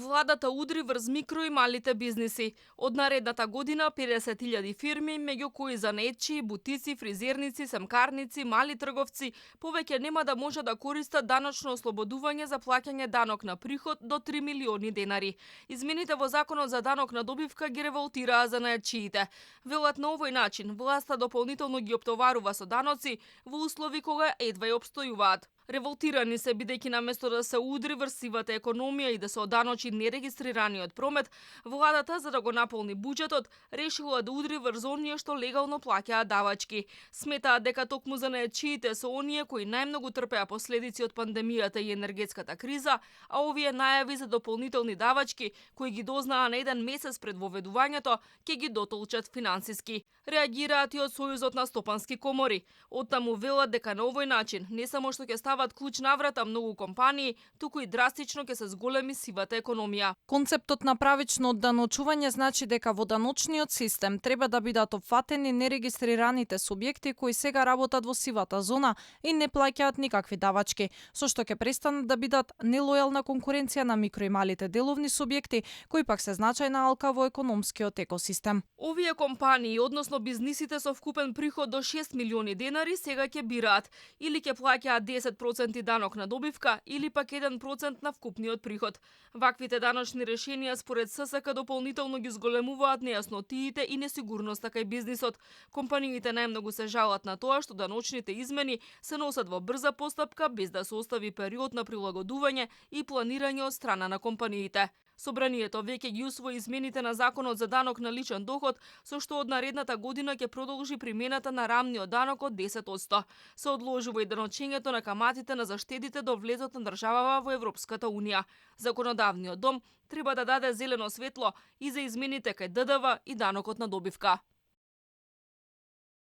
Владата удри врз микро и малите бизниси. Од наредната година 50.000 фирми, меѓу кои занаетчии, бутици, фризерници, семкарници, мали трговци, повеќе нема да може да користат даночно ослободување за плаќање данок на приход до 3 милиони денари. Измените во Законот за данок на добивка ги револтираа занаетчиите. Велат на овој начин власта дополнително ги оптоварува со даноци во услови кога едва ја обстојуваат. Револтирани се бидејќи наместо да се удри врз сивата економија и да се оданочи нерегистрираниот промет, владата за да го наполни буџетот решила да удри врз оние што легално плаќаат давачки. Сметаат дека токму занаетчиите се оние кои најмногу трпеа последици од пандемијата и енергетската криза, а овие најави за дополнителни давачки кои ги дознаа на еден месец пред воведувањето ќе ги дотолчат финансиски. Реагираат и од Сојузот на стопански комори. Оттаму велат дека на овој начин не само што ќе стават клуч наврата многу компании, туку и драстично ќе се зголеми сивата економија. Концептот на правично одданочување значи дека во даночниот систем треба да бидат опфатени нерегистрираните субјекти кои сега работат во сивата зона и не плаќаат никакви давачки, со што ќе престанат да бидат нелојална конкуренција на микро и малите деловни субјекти кои пак се значајна алка во економскиот екосистем. Овие компании, односно бизнисите со вкупен приход до 6 милиони денари, сега ќе бираат или ќе плаќаат 10% данок на добивка или пак 1% на вкупниот приход. Ваквите даночни решенија според ССК дополнително ги зголемуваат нејаснотиите и несигурноста кај бизнисот. Компаниите најмногу се жалат на тоа што даночните измени се носат во брза постапка без да се остави период на прилагодување и планирање од страна на компаниите. Собранието веќе ги усвои измените на Законот за данок на личен доход, со што од наредната година ќе продолжи примената на рамниот данок од 10%. Се одложува и даночењето на каматите на заштедите до влезот на државава во Европската унија. Законодавниот дом треба да даде зелено светло и за измените кај ДДВ и данокот на добивка.